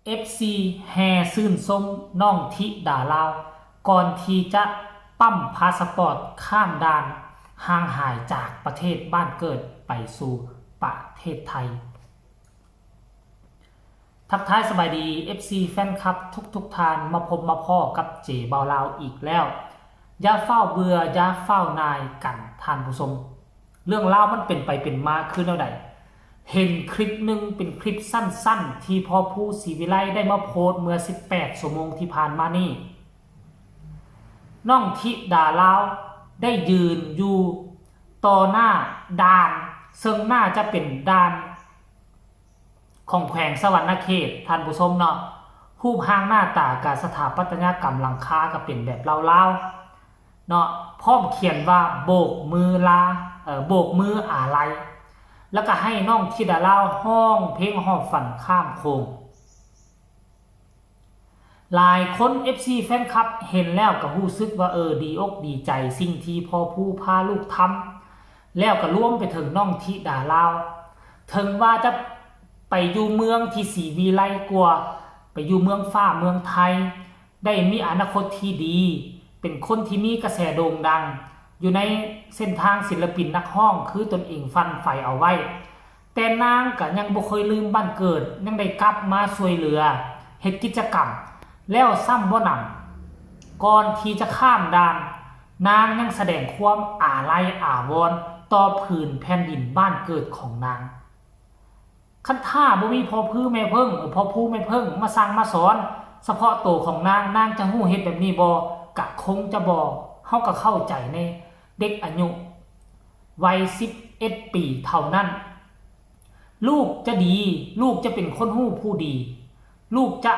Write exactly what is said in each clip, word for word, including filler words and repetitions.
เอฟซี แห่ชื่นชมน้องธิดาลาว ก่อนที่จะปั๊มพาสปอร์ตข้ามด่านห่างหายจากประเทศบ้านเกิดไปสู่ประเทศไทย ทักทายสบายดี เอฟซี แฟนคลับทุกๆท่าน มาพบมาพ้อกับเจบ่าวลาวอีกแล้ว อย่าฟ้าวเบื่อ อย่าฟ้าวหน่ายกันท่านผู้ชม เรื่องราวมันเป็นไปเป็นมาคือแนวใด เห็นคลิปหนึ่งเป็นคลิปสั้นๆ ที่พ่อภูศรีวิไลได้มาโพสต์เมื่อ สิบแปด ชั่วโมงที่ผ่านมานี้ น้องธิดาลาวได้ยืนอยู่ต่อหน้าด่าน ซึ่งน่าจะเป็นด่านของแขวงสะหวันนะเขต ท่านผู้ชมเนาะ รูปร่างหน้าตากับสถาปัตยกรรมหลังคาก็เป็นแบบลาวๆ เนาะ พร้อมเขียนว่าโบกมือลา เอ่อ โบกมืออาลัย แล้วก็ให้น้องธิดาลาวร้องเพลงฮอบฝันข้ามโขง หลายคน เอฟซี แฟนคลับเห็นแล้วก็รู้สึกว่า เออ ดีอกดีใจสิ่งที่พ่อภูพาลูกทำ แล้วก็รวมไปถึงน้องธิดาลาว ถึงว่าจะไปอยู่เมืองที่ศรีวิไลกว่า ไปอยู่เมืองฟ้าเมืองไทย ได้มีอนาคตที่ดี เป็นคนที่มีกระแสโด่งดัง อยู่ในเส้นทางศิลปินนักร้องคือตนเองฝันใฝ่เอาไว้ แต่นางก็ยังบ่เคยลืมบ้านเกิด ยังได้กลับมาช่วยเหลือ เฮ็ดกิจกรรม แล้วซ้ำบ่หนำ ก่อนที่จะข้ามด่าน นางยังแสดงความอาลัยอาวรณ์ต่อผืนแผ่นดินบ้านเกิดของนาง คันถ้าบ่มีพ่อภูแม่เพิ่ง เออ พ่อภูแม่เพิ่งมาสั่งมาสอน เฉพาะตัวของนาง นางจะฮู้เฮ็ดแบบนี้บ่ กะคงจะบ่ เฮาก็เข้าใจในเด็กอายุวัย สิบเอ็ด ปีเท่านั้น ลูกจะดี ลูกจะเป็นคนฮู้ผู้ดี ลูกจะ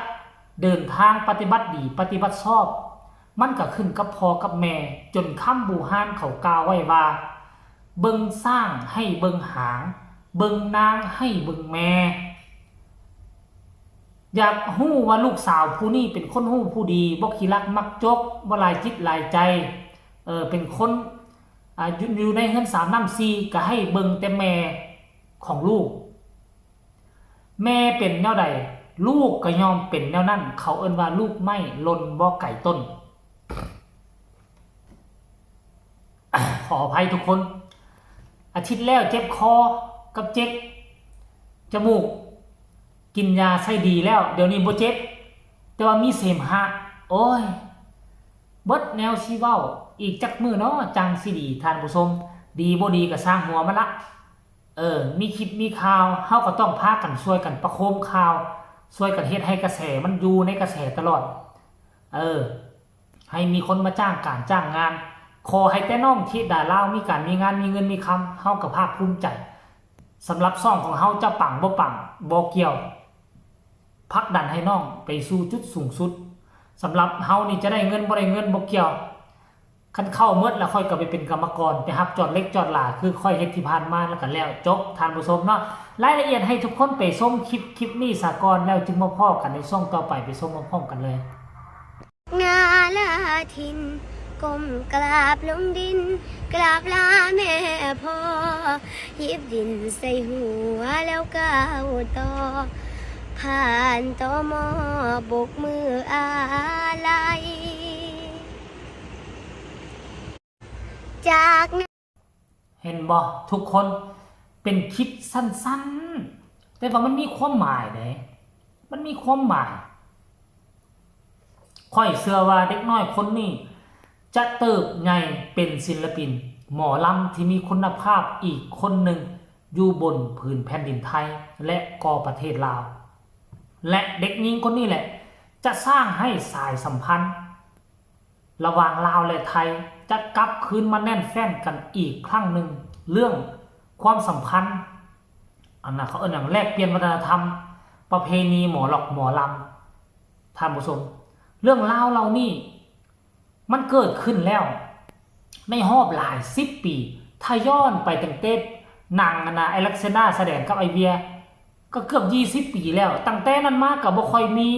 เดินทางปฏิบัติดี ปฏิบัติชอบ มันก็ขึ้นกับพ่อกับแม่ จนคำโบราณเขากล่าวไว้ว่า เบิ่งช้างให้เบิ่งหาง เบิ่งนางให้เบิ่งแม่ อยากฮู้ว่าลูกสาวผู้นี้เป็นคนฮู้ผู้ดี บ่ขี้ลักมักจก บ่หลายจิตหลายใจ เออ เป็นคน อ่า อยู่ อยู่ในเฮือนสามน้ำสี่ ก็ให้เบิ่งแต่แม่ของลูก แม่เป็นแนวใด ลูกก็ย่อมเป็นแนวนั้น เขาเอิ้นว่าลูกไม้หล่นบ่ไกลต้น ขออภัยทุกคน อาทิตย์แล้วเจ็บคอกับเจ็บจมูก กินยาใส่ดีแล้ว เดี๋ยวนี้บ่เจ็บ แต่ว่ามีเสมหะ โอ้ย เบิดแนวสิเว้า อีกจักมื้อเนาะจั่งสิดี ท่านผู้ชม ดีบ่ดีก็ช่างหัวมันละ เออ มีคลิปมีข่าว เฮาก็ต้องพากันช่วยกันประโคมข่าว ช่วยกันเฮ็ดให้กระแสมันอยู่ในกระแสตลอด เออ ให้มีคนมาจ้างการจ้างงาน ขอให้แต่น้องธิดาลาวมีการมีงานมีเงินมีคำ เฮาก็ภาคภูมิใจ สำหรับช่องของเฮาจะปังบ่ปังบ่เกี่ยว ผลักดันให้น้องไปสู่จุดสูงสุด สำหรับเฮานี่จะได้เงินบ่ได้เงินบ่เกี่ยว คันเข้าหมดแล้วข้อยก็ไปเป็นกรรมกร ไปรับจอดเหล็กจอดหลา คือข้อยเฮ็ดที่ผ่านมาแล้วก็แล้วจบ ท่านผู้ชมเนาะ รายละเอียดให้ทุกคนไปชมคลิป คลิปนี้ซะก่อน แล้วจึงมาพ้อกันในช่วงต่อไป ไปชมพร้อมๆกันเลย นาลาทิน ก้มกราบลงดิน กราบลาแม่พ่อ หยิบดินใส่หัวแล้วก้าวต่อ ผ่าน ตม โบกมืออาลัย จากนั้น เห็นบ่ทุกคน เป็นคลิปสั้นๆ แต่ว่ามันมีความหมายเด้ มันมีความหมาย ข้อยเชื่อว่าเด็กน้อยคนนี้จะเติบใหญ่เป็นศิลปินหมอลำที่มีคุณภาพอีกคนหนึ่งอยู่บนผืนแผ่นดินไทยและก็ประเทศลาว และเด็กหญิงคนนี้แหละจะสร้างให้สายสัมพันธ์ระหว่างลาวและไทยจะกลับคืนมาแน่นแฟ้นกันอีกครั้งหนึ่ง เรื่องความสัมพันธ์ อันนั้นเขาเอิ้นหยัง แลกเปลี่ยนวัฒนธรรม ประเพณีหมอลอกหมอลำ ท่านผู้ชม เรื่องราวเหล่านี้มันเกิดขึ้นแล้ว ในรอบหลายสิบปี ถ้าย้อนไปตั้งแต่หนังอันน่ะ ไอ้ลักษณะแสดงกับไอ้เวีย ก็เกือบยี่สิบปีแล้ว ตั้งแต่นั้นมาก็บ่ค่อยมี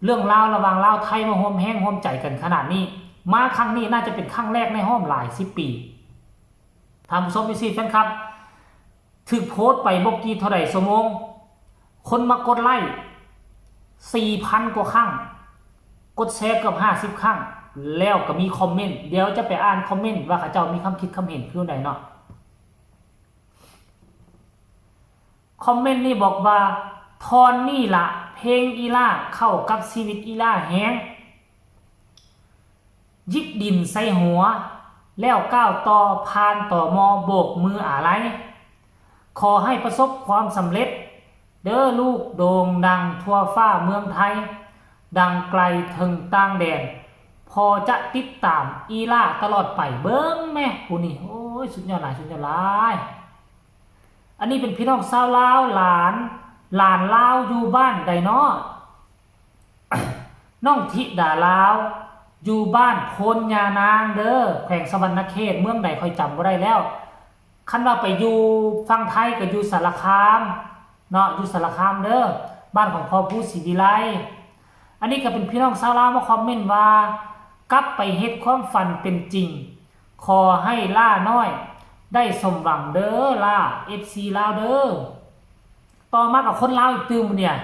เรื่องราวระหว่างลาวไทยมาร่วมแรงร่วมใจกันขนาดนี้ มาครั้งนี้น่าจะเป็นครั้งแรกในรอบหลายสิบปี ท่านผู้ชม เอฟซี แฟนคลับ ถูกโพสต์ไปบ่กี่เท่าใดชั่วโมง คนมากดไลค์ สี่พันกว่าครั้ง กดแชร์เกือบห้าสิบครั้ง แล้วก็มีคอมเมนต์ เดี๋ยวจะไปอ่านคอมเมนต์ว่าเขาเจ้ามีความคิดความเห็นคือใดเนาะ คอมเมนต์นี้บอกว่า ทอนนี่ละเพลงอีหล่าเข้ากับชีวิตอีหล่าแฮง หยิบดินใส่หัว แล้วก้าวต่อผ่าน ตม.โบกมืออาลัย ขอให้ประสบความสำเร็จ เด้อลูก โด่งดังทั่วฟ้าเมืองไทย ดังไกลถึงต่างแดน พอจะติดตามอีหล่าตลอดไป เบิ่งแม่ผู้นี้ โอ้ย สุดยอดหลาย สุดยอดหลาย อันนี้เป็นพี่น้องชาวลาว หลาน หลานลาวอยู่บ้านใดเนาะ น้องธิดาลาว อยู่บ้านโพนยานางเด้อ แขวงสะหวันนะเขต เมืองใดข้อยจำบ่ได้แล้ว คันว่าไปอยู่ฝั่งไทยก็อยู่สารคามเนาะ อยู่สารคามเด้อ บ้านของพ่อภูศรีวิไล อันนี้ก็เป็นพี่น้องชาวลาวมาคอมเมนต์ว่า กลับไปเฮ็ดความฝันเป็นจริง ขอให้หล่าน้อย ได้สมหวังเด้อหล่า เอฟซี ลาวเด้อ ต่อมากับคนลาวอีกตื่มเนี่ย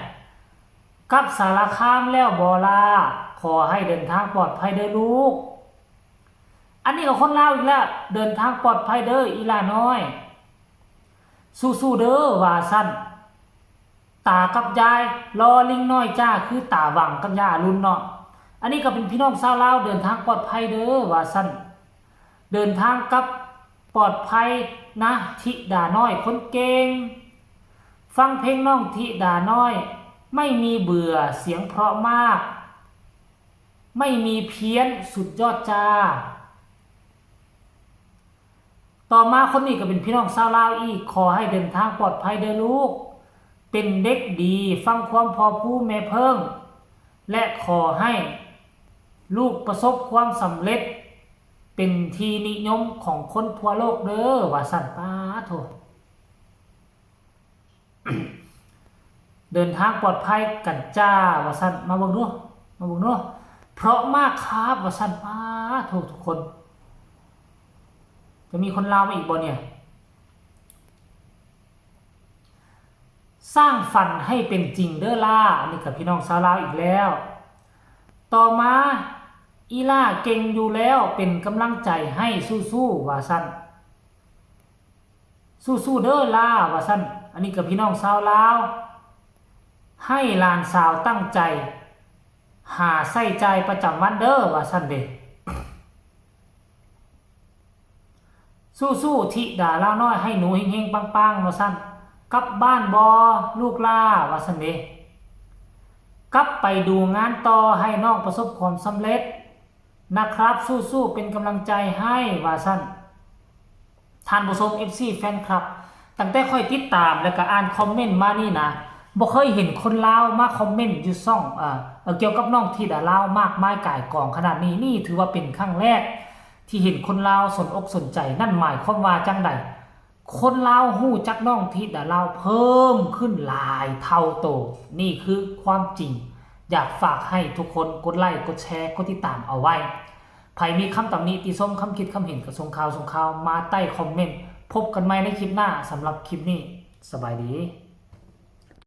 กลับสารคามแล้วบ่หล่า ขอให้เดินทางปลอดภัยเด้อลูก อันนี้ก็คนลาวอีกแล้ว เดินทางปลอดภัยเด้ออีหล่าน้อย สู้ๆเด้อ ว่าซั่น ตากับยาย ลอลิงน้อยจ้า คือตาหวังกับยาอรุณเนาะ อันนี้ก็เป็นพี่น้องชาวลาว เดินทางปลอดภัยเด้อ ว่าซั่น เดินทางกลับปลอดภัยนะ ธิดาน้อยคนเก่ง ฟังเพลงน้องธิดาน้อย ไม่มีเบื่อ เสียงเพราะมาก ไม่มีเพี้ยน สุดยอดจ้า ต่อมาคนนี้ก็เป็นพี่น้องชาวลาวอีก ขอให้เดินทางปลอดภัยเด้อลูก เป็นเด็กดี ฟังความพ่อภูแม่เพิ่ง และขอให้ลูกประสบความสำเร็จ เป็นที่นิยมของคนทั่วโลกเด้อ ว่าซั่น ป๊าโธ่ เดินทางปลอดภัยกันจ้า ว่าซั่น มาเบิ่งดู มาเบิ่งดู เพราะมากครับ ว่าซั่น ป๊าโธ่ ทุกคน จะมีคนลาวมาอีกบ่เนี่ย สร้างฝันให้เป็นจริงเด้อหล่า อันนี้กับพี่น้องชาวลาวอีกแล้ว ต่อมา อีหล่าเก่งอยู่แล้ว เป็นกำลังใจให้ สู้ๆ ว่าซั่น สู้ๆเด้อหล่า ว่าซั่น อันนี้กับพี่น้องชาวลาว ให้หลานสาวตั้งใจ หาใช้จ่ายประจำวันเด้อ ว่าซั่นเด้ สู้ๆ ธิดาลาวน้อย ให้หนูเฮงๆ ปังๆ ว่าซั่น กลับบ้านบ่ลูกหล่า ว่าซั่นเด้ กลับไปดูงานต่อ ให้น้องประสบความสำเร็จนะครับ สู้ๆ เป็นกำลังใจให้ ว่าซั่น ท่านผู้ชม เอฟซี แฟนคลับ ตั้งแต่ข้อยติดตามแล้วก็อ่านคอมเมนต์มานี่นะ บ่เคยเห็นคนลาวมาคอมเมนต์อยู่ช่อง เอ่อ เอ่อ เกี่ยวกับน้องธิดาลาวมากมายก่ายกองขนาดนี้ นี่ถือว่าเป็นครั้งแรกที่เห็นคนลาวสนอกสนใจ นั่นหมายความว่าจั่งใด คนลาวฮู้จักน้องธิดาลาวเพิ่มขึ้นหลายเท่าโต นี่คือความจริง อยากฝากให้ทุกคนกดไลค์ กดแชร์ กดติดตามเอาไว้ ไผมีคำตำหนิติชม คำคิดคำเห็นก็ส่งข่าว ส่งข่าวมาใต้คอมเมนต์ พบกันใหม่ในคลิปหน้า สำหรับคลิปนี้ สบายดี